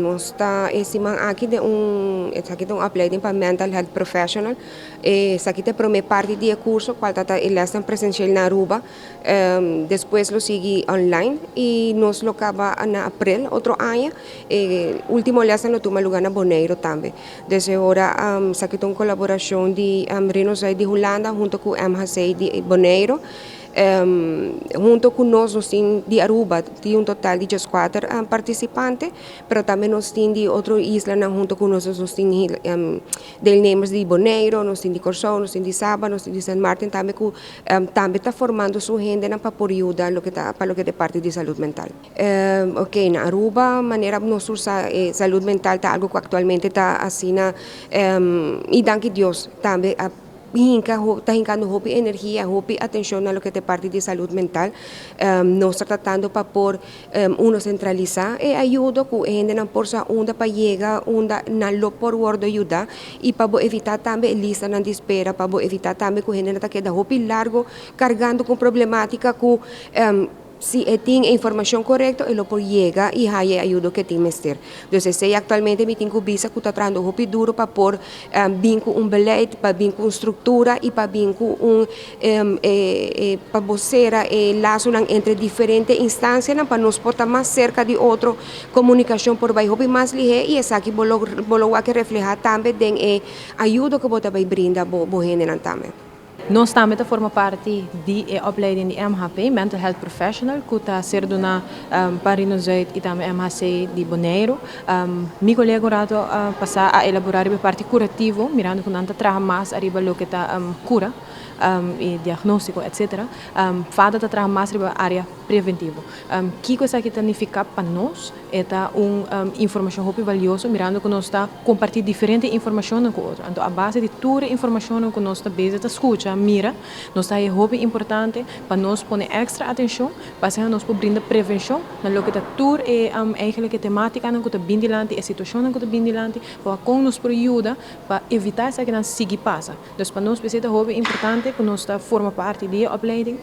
Nos ta e siman aki den un esaki ta un opleiding pa mental health professional. Esaki ta e prome parti di e curso cual ta ta e lesnan presencial na Aruba. Despues lo sigui online y nos lo caba na april otro aña. E ultimo lesnan lo tuma lugar na Boneiro tambe. Desde ora esaki ta un colaboracion di Reino Zuid di Hulanda hunto cu MHC di Boneiro. Hunto cu nos, nos tin di Aruba, tin un total di 14 participante, pero tambe nos tin di otro islanan hunto cu nos, nos tin deelnemers di Boneiro, nos tin di Corsou, nos tin di Saba, nos tin di Sint Maarten tambe cu tambe ta formando su hendenan pa por yuda loke ta pa loke ta e parti di salud mental. Ok, na Aruba manera nos tur sa e salud mental ta algo cu actualmente ta asina y danki Dios tambe a hinca ta hincando hopi energia, hopi atencion na loke ta e parti di salud mental. Nos ta tratando pa por uno centralisa e ayudo cu e hendenan por sa unda pa yega, unda nan lo por wordo yuda y pa bo evita tambe e listanan di espera, pa bo evita tambe cu hendenan ta keda hopi largo cargando cu problematica cu si e tin e informacion corecto e lo por yega y haya e ayudo cu e tin mester. Dus esey actualmente mi tin cu bisa cu ta trahando hopi duro pa por bin cu un beleid, pa bin cu un structura y pa bin cu un pa bo cera e lazonan entre diferente instancianan pa nos por ta mas cerca di otro, comunicacion por bay hopi mas lihe y esaki bo lo bo lo wak refleha tambe den e ayudo cu bo ta bay brinda bo hendenan tambe. Nos tambe ta forma parti di e opleiding di MHP, Mental Health Professional, ku ta ser duná pa Reino Zuid i tambe MHC di Boneiru. Mi kolega un rato pasá a elaborá riba e parti kurativo, mirando ku nan ta traha mas ariba loke ta kura i diagnóstiko etcetera. FADA ta traha mas riba área preventivo. Kiko esaki ta nifiká pa nos? E ta un informashon hopi valioso mirando ku nos ta kompartí diferente informashonnan ku otro. Anto a base di tur e informashonnan ku nos ta bezig ta skucha, mira, nos ta haña hopi importante pa nos pone èkstra atenshon pa asina nos por brinda prevenshon na loke ta tur e eigenlijk e tematikanan ku ta bin dilanti, e situashonnan ku ta bin dilanti, pa kon nos por yuda pa evitá esakinan sigui pasa. Dus pa nos p'esei ta hopi importante ku nos ta forma parti di e opleiding.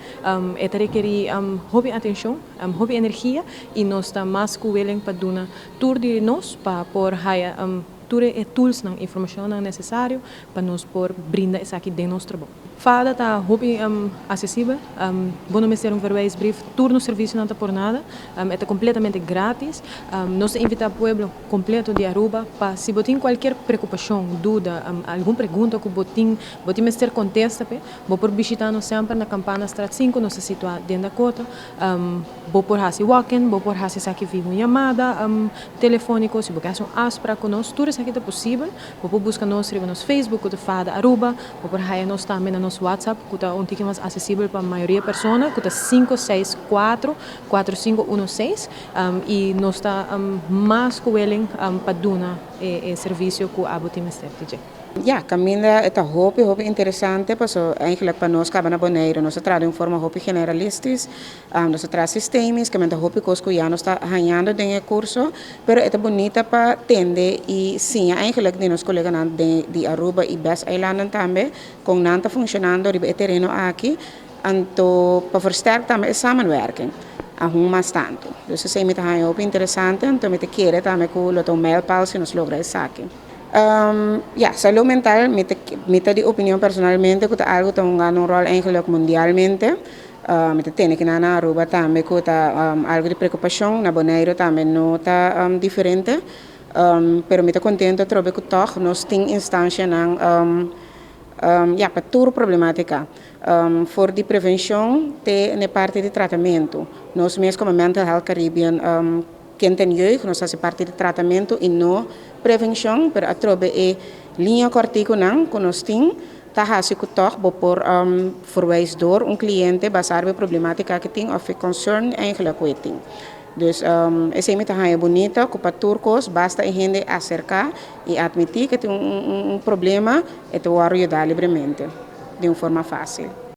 E ta rekerí hopi atenshon, hopi energia i nos ta mas ku willing pa duna tur di nos pa por haya tur e toolsnan, informashonnan nesesario pa nos por brinda esaki den nos trabou. FADA ta hopi asesibel, bo no mester un verwijsbrief, tur nos servisionan ta por nada, e ta kompletamente gratis. Nos ta invitá pueblo kompleto di Aruba pa si bo tin kualkier preokupashon, duda, algun pregunta ku bo tin, bo tin mester kontesta p'e, bo por bishita nos semper na Campanastraat sinku, nos ta situá den Dakota. Bo por hasi walk-in, bo por hasi esaki via un yamada telefóniko, si bo ke hasi un afsprak ku nos, tur esaki ta posibel. Bo por buska nos riba nos Facebook ku ta Fada Aruba, bo por haya nos tambe na nos WhatsApp ku ta un tiki mas asesibel pa mayoria persona ku ta 564 4516 i nos ta mas ku willing pa duna e servisio ku abo tin mester di dje. Ya, kaminda e ta hopi hopi interesante paso eigenlijk pa nos kaba na Boneiru nos ta traha den un forma hopi generalistisch, nos ta traha systemisch, kaminda hopi kos ku ya nos ta hañando den e kurso, pero e ta bunita pa tende i siña eigenlijk di nos koleganan den di Aruba i bes eilanden tambe kon nan ta funshonando riba e tereno aki, anto pa versterk tambe e samenwerking ahun mas tantu. Dus esei mi ta haña hopi interesante anto mi ta kere tambe ku lo ta un mijlpaal si nos logra esaki. Ya, salud mental mi ta mi ta di opinion personalmente ku ta algu ta hungando un ròl eigenlijk mundialmente. Mi ta tende kinan na Aruba tambe ku ta algu di preokupashon, na Boneiru tambe no ta diferente. Pero mi ta kontento atrobe ku tòg nos tin instanshanan ya pa tur problematika, for di prevenshon te na e parti di tratamentu. Nos mes komo Mental Health Caribbean Kind en Jeugd nos hasi parti di tratamentu i no prevenshon, pero atrobe e liña kòrtikunan ku nos tin ta hasi ku tòg bo por verwijs dor un kliente basá riba e problematika ku e tin òf e concern eigenlijk ku e tin. Dus esei mi ta haña bunita ku pa tur kos basta e hende aserká i atmití ku e tin un problema e ta wòrdu yudá libremente di un forma fásil.